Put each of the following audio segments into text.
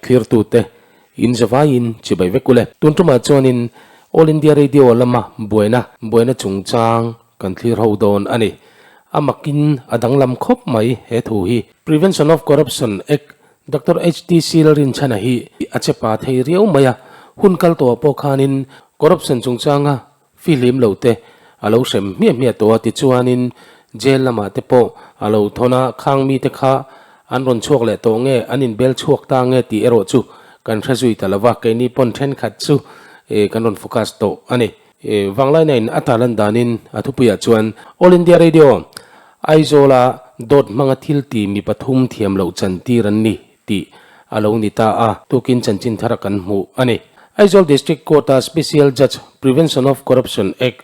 thlirtute in zavaiin chibai vek ule. Tun tumah chuanin All India Radio lama buaina buaina chungchang kan thlir ho dawn a ni. A makin a danglam khawp mai he thu hi. Prevention of Corruption Act Doctor HTC Lalrinchhana hi a che pa thei riau mai a, hun kal tawhah pawh khanin corruption chungchanga Fihlim lo te a lo hrem hmiah hmiah tawh a, tichuanin jail lamah te pawh a lo thawn a, khang mite kha an rawn chhuak leh tawh nge, an inbel chhuak ta nge tih erawh chu kan hre zui ta lo va, keini pawn thenkhat chu kan rawn focus tawh a ni. Vanglaina in a tarlan danin a thupuiah chuan All India Radio, Aizawla dawt hmanga thil ti mi pathum thiam loh chantir an ni tih a lo ni ta a, tukin chanchin thar a kan hmuh a ni. Aizawl District Court-a Special Judge, Prevention of Corruption Act,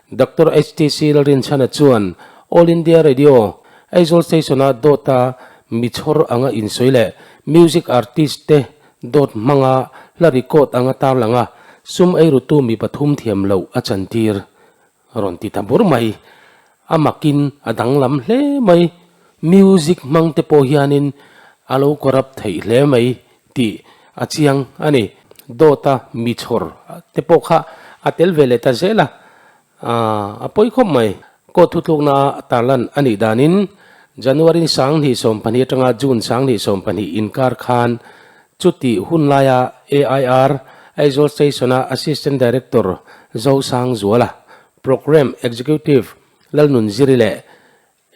Doctor HTC Lalrinchhana chuan All India Radio, Aizawl Station-a dawta mi chhawr anga insawi leh music artist te dawt hmanga hla record anga tarlang a, sum eirutu mi pathum thiam loh a chantir. Rawn ti ta bur mai. A makin a danglam hle mai. Music hmang te pawh hianin a lo corrupt theih hle mai tih a chiang a ni. Dawta mi chhawr te pawh kha a tel ve leh ta zel a, a pawi khawp mai. Court thutlukna a tarlan a nih danin January 2022 atanga June 2022 inkar khan Chuti hun laia AIR, Aizawl Station-a Assistant Director Zosangzuala, Programme Executive Lalnunziri leh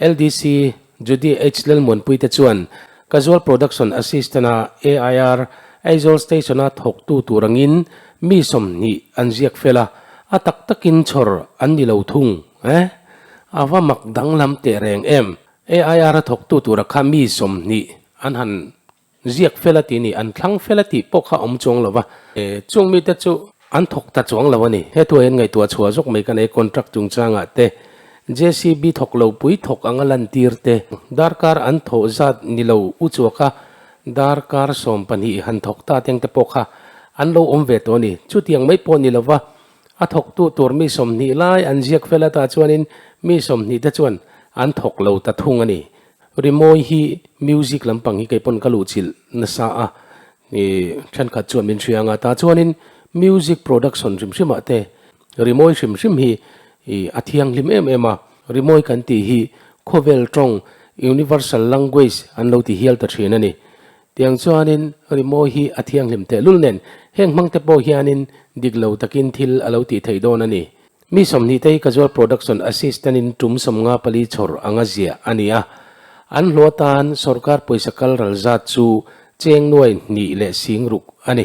LDC Judy H Lalmuanpui te chuan Casual Production Assistant-a AIR, Aizawl Station-a thawktu tur angin mi 20 an ziak fel a, a tak takin chhawr an ni lo thung e. A va mak danglam teh reng em? AIR-a thawktu tura kha mi 20 an han Ziak fel a tih ni, an thlang fel a tih pawh kha awm chuang lo va. Chung mite chu an thawk ta chuang lo a ni. He thuai hian ngaihtuah chhuah zawk mai ka nei, contract chungchangah te, JCB thawk lo pui thawk anga lantir te, darkar an thawh zat ni lo u chuaka darkar 12 han thawk ta teng te pawh kha an lo awm ve tawh a ni. Chutiang mai pawh ni lo va, a thawktu tur mi 20 lai an ziak fel ata chuanin mi 20 te chuan an thawk lo ta thung a ni. Rimawi hi music lampang hi kei pawn ka luhchilh nasa a, ih thenkhat chuan min hria anga tah chuanin music production hrim hrimah te rimawi hrim hrim hi ih a thianghlim em em a, rimawi kan tih hi khawvel tawng universal language an lo ti hial ta thin a ni. Tiang chuanin rimawi hi a thianghlim tehlul nen heng hmang te pawh hianin dik lo takin thil a lo tih theih dawn a ni. Mi 20 te hi Casual Production Assistant in tum 54 chhawr anga ziah a ni a. An hlawh atan sorkar pawisa kal ral zat chu cheng nuai hnih leh sing ruk a ni,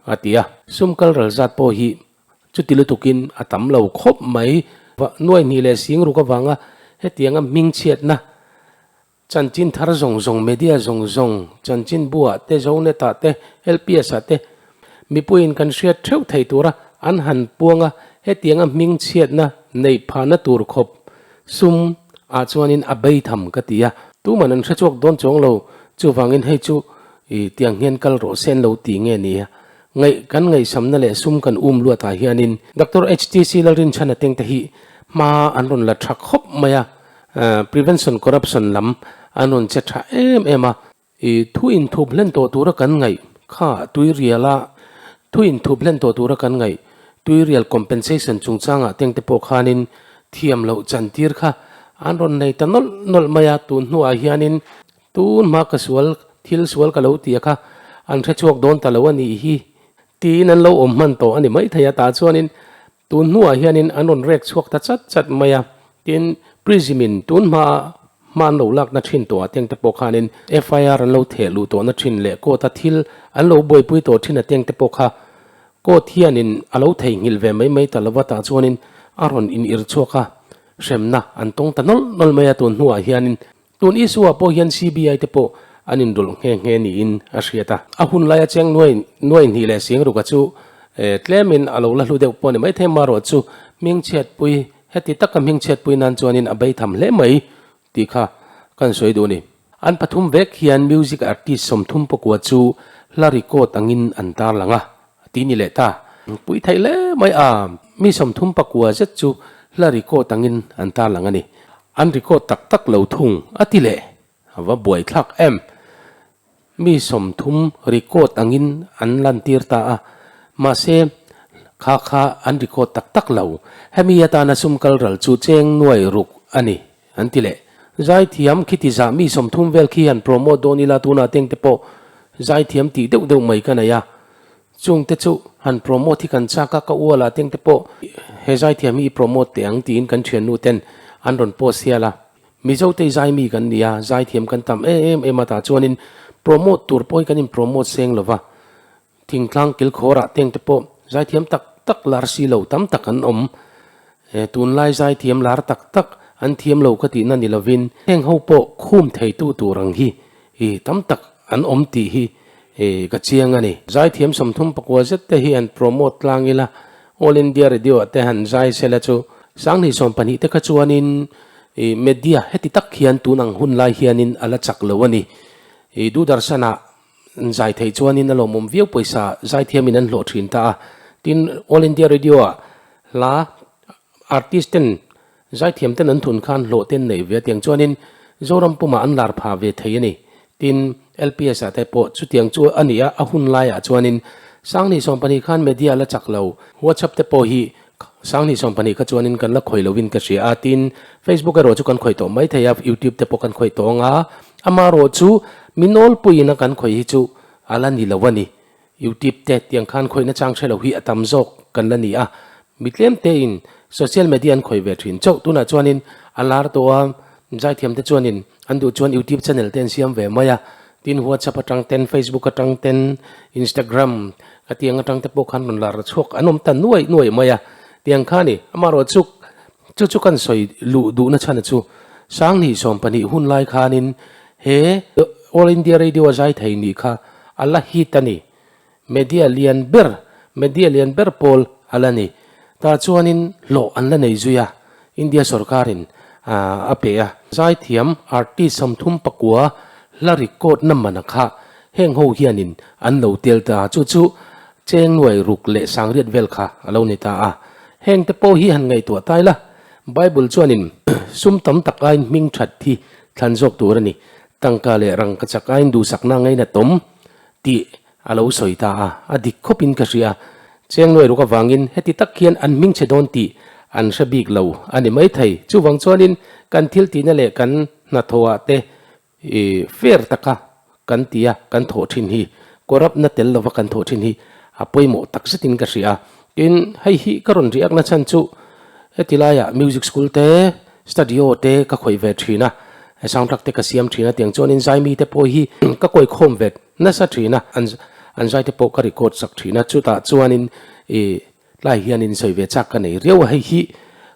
a ti a. Sum kal ral zat pawh hi chuti lutukin a tam lo khawp mai. Nuai hnih leh sing ruk avanga hetianga hmingchhiatna Chanchin thar zawng zawng, media zawng zawng, chanchin buah te, Zonet ah te, LPS ah te mipuiin kan hriat theuh thei tura an han puang a, hetianga hming chhiatna neih phahna tur khawp sum ah chuanin a bei tham ka ti a. Tuman an hre chhuak dawn chuang lo, chuvangin hei chu i tiang hian kal rawh se an lo ti nge ni a, ngaih kan ngaihsamna leh sum kan um luat ah hianin Doctor HTC Lalrinchhana tengte hi hma an rawn la tha khawp mai a. Prevention corruption lam an rawn che tha em em a. I thu inthup hlen tawh tura kan ngaih kha tuiriala thu inthup hlen tawh tura kan ngaih tuirial compensation chungchangah teng te pawh khanin thiam loh chantir kha an rawn nei ta nawlh nawlh mai a, tun hnuah hianin tun hma ka sual thil sual ka lo ti a kha an hrechhuak dawn ta lo a nih hi tiin an lo awm hman tawh a ni maithei a, tah chuanin Tun hnuah hianin an rawn rek chhuak ta chat chat mai a, tin, Prism in tun hmaa hma an lo lakna thin tawhah tengte pawh khanin FIR an lo theh luh tawhna thin leh court-a thil an lo buaipui tawh thin a tengte pawh kha court hianin a lo theihnghilh ve mai mai ta lova tah chuanin a rawn in ir chhuak a, hremna an tawng ta nawlh nawlh mai a tun hnuah hianin. Tun issue-ah pawh hian CBI te pawh an inrawlh nghe nghe niin a hriat a. A hun laia cheng nuai nuai hnih leh sing ruka chu tlemin a lo la hlu deuh pawh a ni maithei marawh chu hmingchhiatpui heti taka hmingchhiatpui nan chuanin a beitham hle mai tih kha kan sawi duh a ni. An pathum vek hian music artist 39 chu hla record angin an tarlang a ti ni leh ta. Pui theih hle mai a, mi 39 zet chu hla record angin an tarlang a ni. An record tak tak lo thung a ti leh, a va buaithlak em. Mi 30 record angin an lantir ta a, mahse kha kha an record tak tak lo. Hemi atana sum kal ral chu cheng nuai ruk a ni, an ti leh. Zaithiam khiti zah mi 30 vel khi han promote dawn ila tunah teng te pawh zaithiam tih deuh deuh mai ka nei a. Chung te chu han promote hi kan chak a, ka ualah teng te pawh he zaithiam hi i promote teh ang tiin kan thiannu ten an rawn post hial a. Mizo te zai mi kan ni a, zaithiam kan tam em em em a tah chuanin promote tur pawh hi kan in promote seng lo va, thingtlang kilkhawrah teng te pawh zaithiam tak tak lar si lo tam tak an awm. He tunlai zaithiam lar tak tak an thiam lo ka tihna ni lovin heng ho pawh khum theitu tur ang hi i tam tak an awm tih hi ka chiang a ni. Zaithiam 34 zet te hi an promote tlang ila All India Radio ah te han zai sela chu 2012 te kha chuanin i media heti tak hian tun ang hun lai hianin a la chak lo a ni. I Doordarshan ah zai theih chuanin a lawmawm viau pawisa zaithiamin an hlawh thin ta a. Tin, All India Radio ah hla artist ten Zaithiam ten an thun khan hlawh ten nei ve a tiang chuanin Zoram pumah an lar pha ve thei a ni. Tin, LPS ah te pawh chutiang chu a ni a, a hun laiah chuanin 2012 khan media la chak lo, WhatsApp te pawh hi 2012 kha chuanin kan la khawih loin ka hria a, tin, Facebook erawh chu kan khawih tawh mai thei a, YouTube te pawh kan khawih tawh ang a, amaherawh chu mi nawlpuiin a kan khawih hi chu a la ni lo a ni. Youtube te tiang khan khawihna chang hre lo hi a tam zawk kan la ni a, mi tlem tein social media an khawih ve thin chauh. Tunah chuanin a lar tawh a, zaithiam te chuanin an duh chuan youtube channel te an siam ve mai a, tin whatsapp atang ten, facebook atang ten, instagram ka tiang atang te pawh khan rawn lar chhuak an awm ta nuaih nuaih mai a, tiang kha a ni. Amaherawhchu chu chu kan sawi luh duhna chhan chu 2012 hun lai khanin he All India Radio a zai thei nih kha a la hit a ni. Media lian ber, media lian ber pawl a la ni. Tah chuanin hlawh an la nei zui a, India sorkarin a pe a. Zaithiam artist 39 hla record na mana kha heng ho hianin an lo tel ta. Chu chu cheng nuai ruk leh sangriat vel kha a lo ni ta a. Heng te pawh hi han ngaihtuah tai la, Bible chuanin sum tam tak aiin hming that hi thlan zawk tur a ni. Tangka leh rangka chak aiin duhsakna ngaina tawm tih a lo sawi ta a, a dik khawpin ka hria. Cheng nuai ruk avangin heti tak hian an hming chhe dawn tih an hre bik lo a ni maithei. Chuvang chuanin kan thil tihna leh kan hnathawhah te i fair taka kan ti a, kan thawh thin hi, corrupt-na tel lova kan thawh thin hi a pawimawh tak zetin ka hria. Tin, hei hi ka rawn riakna chhan chu heti laiah music school te, Studio te ka khawih ve thin a, soundtrack te ka siam thin a, tiang chuanin zaimi te pawh hi ka kawikhawm ve nasa thin a, an zai te pawh ka record sak thin a, chutah chuanin ih tlai hianin sawi ve chak ka nei riau a, hei hi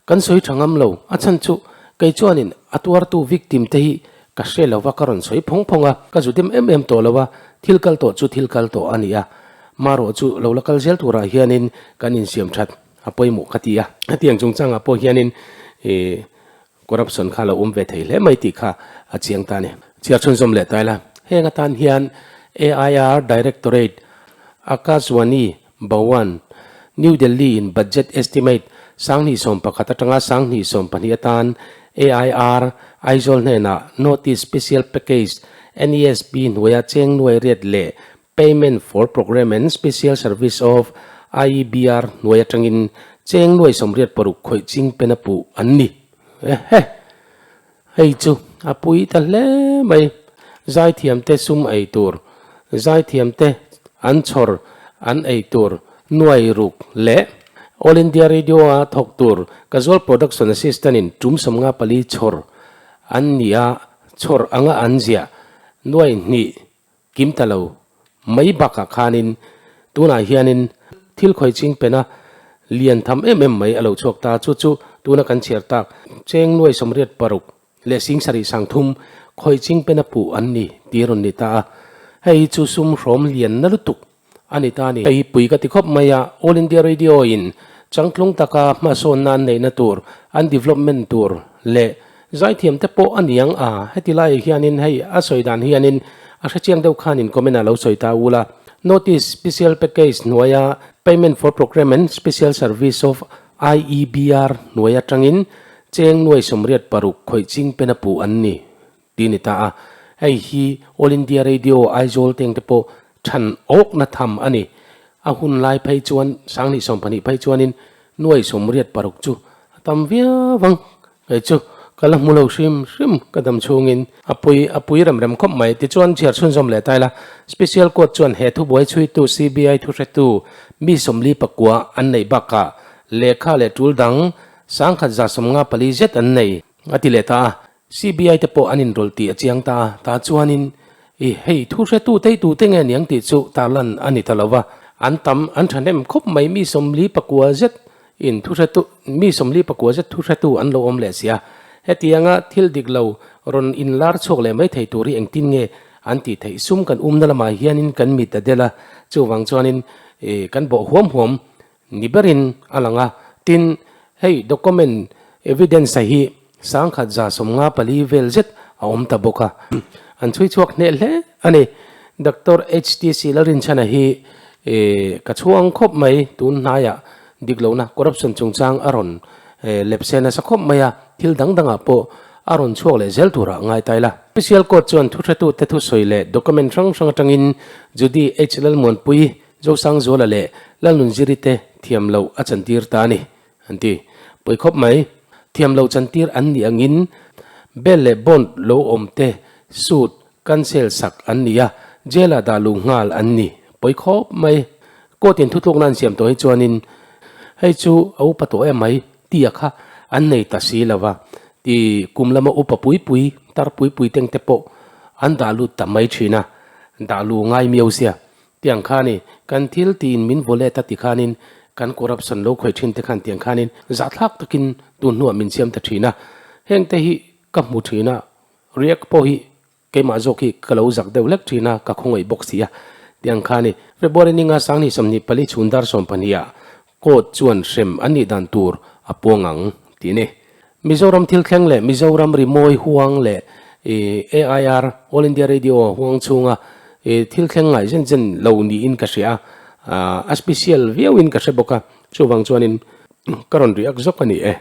kan sawi tha ngam lo, a chhan chu kei chuanin a tuartu victim te hi ka hre lo va, ka rawn sawi phawng phawng a, ka zu dim em em tawh lo a, thil kal tawh chu thil kal tawh a ni a, marawh chu lo la kal zel turah hianin kan insiam that. A pawimawh ka ti a, hetiang chungchangah pawh hianin ih corruption kha lo awm ve thei hle mai tih kha a chiang ta a ni. Chhiar chhunzawm leh ta ila, heng atan hian AIR Directorate, Akashwani Bhawan, New Delhi in budget estimate 2011 atanga 2012 atan AIR Aizawl hnenah Notice Special Package NESP hnuaia cheng nuai riat leh Payment for Programme and Special Service of IEBR hnuai atangin cheng nuai 86 khawih ching pen a puh an ni. Ehe! Hei chu a pui ta hle mai. Zaithiamte sum ei tur, zaithiamte an chhawr an ei tur nuai ruk leh All India Radio-a thawk tur Casual Production Assistant-in tum 54 chhawr an ni a, chhawr anga an ziah nuai hnih Kim ta lo mai bakah khanin tunah hianin thil khawi ching pena lian tham em em mai a lo chhuak ta. Chu chu tuna kan chhiar tak cheng nuai 86 leh 7300 khawi ching pena puh an ni tih a rawn ni ta a. Hei hi chu sum hrawm lian na lutuk a ni ta a ni. Hei hi pui ka ti khawp mai a, All India Radio in changtlung taka hmasawnna an neihna tur, an development tur leh Zaithiam te pawh a niang a, heti laiah hianin hei a sawi dan hianin a hrechiang deuh khanin comment ah lo sawi ta ul a. Notice, Special Package hnuaia Payment for Programme and Special Service of IEBR hnuai atangin cheng nuai 86 khawih ching pen a puh an ni tih a ni ta a. Hei hi All India Radio Aizawl teng te pawh than awkna tham a ni. A hun lai phei chuan 2012 phei chuanin 86 chu a tam viau ang. Kei chu ka la hmu lo hrim hrim ka dam chhungin a pui a pui rem rem khawp mai. Tichuan chhiar chhunzawm leh ta ila, Special Court chuan he thubuai chhuitu CBI thuhretu mi 49 an neih bakah lehkha leh tul dang 1154 zet an nei a ti leh ta a. CBI te pawh an inrawlh tih a chiang ta a, tah chuanin i hei thuhretu teitu te nge niang tih chu tarlan a ni ta lo va, an tam an thahnem khawp mai mi 49 zet In thuhretu, mi 49 zet thuhretu an lo awm leh si a, hetianga thil dik lo rawn inlar chhuak leh mai thei tur hi engtin nge an tih theih? Sum kan umna lamah hianin kan mit a del a, chuvang chuanin kan bawh huam huam ni berin a lang a. Tin, hei document evidence a hi 1154 vel zet a awm ta bawk a, an chhui chhuak hneh hle a ni. Doctor HTC Lalrinchhana hi ka chhuang khawp mai, tun hnaiah dik lohna corruption chungchang a rawn lepse nasa khawp mai a, thil dang dangah pawh a rawn chhuak leh zel turah ngai ta ila. Special Court chuan thuhretute thusawi leh document hrang hrang atangin Judy H Lalmuanpui, Zosangzuala leh Lalnunziri te thiam loh a chantir ta a ni. An ti. Pawi khawp mai. Thiam lo chantir an nih angin bail leh bond lo awm te suit cancel sak an ni a, jail ah dah luh nghal an ni. Pawi khawp mai. Court in thutlukna an siam tawh hi chuanin hei chu a upa tawh em mai tia kha an nei ta si lo va, ti kum lama upa pui pui tar pui pui teng te pawh an dah lut ta mai thin a, dah luh ngai miau sia. Tiang khani kan thil tiin min vaw let a ti khanin kan corruption lo khawih thin te khan tiang khanin zahthlak takin tun hnuah min siam ta thin a. Heng te hi ka hmu thin a, react pawh hi keimah zawk hi ka lo zak deuh hlek thin a, ka khawngaih bawk si a. Tiang khani February ninga 2024 chhun dar 12 ah Court chuan hrem an nih dan tur a puang ang tih a ni. Mizoram thil thleng leh Mizoram rimawi huang leh AIR, All India Radio, huang chhunga thil thleng ngai zen zen lo niin ka hria a, a special viauin ka hre bawk a, chuvang chuanin ka rawn react zawk a ni e.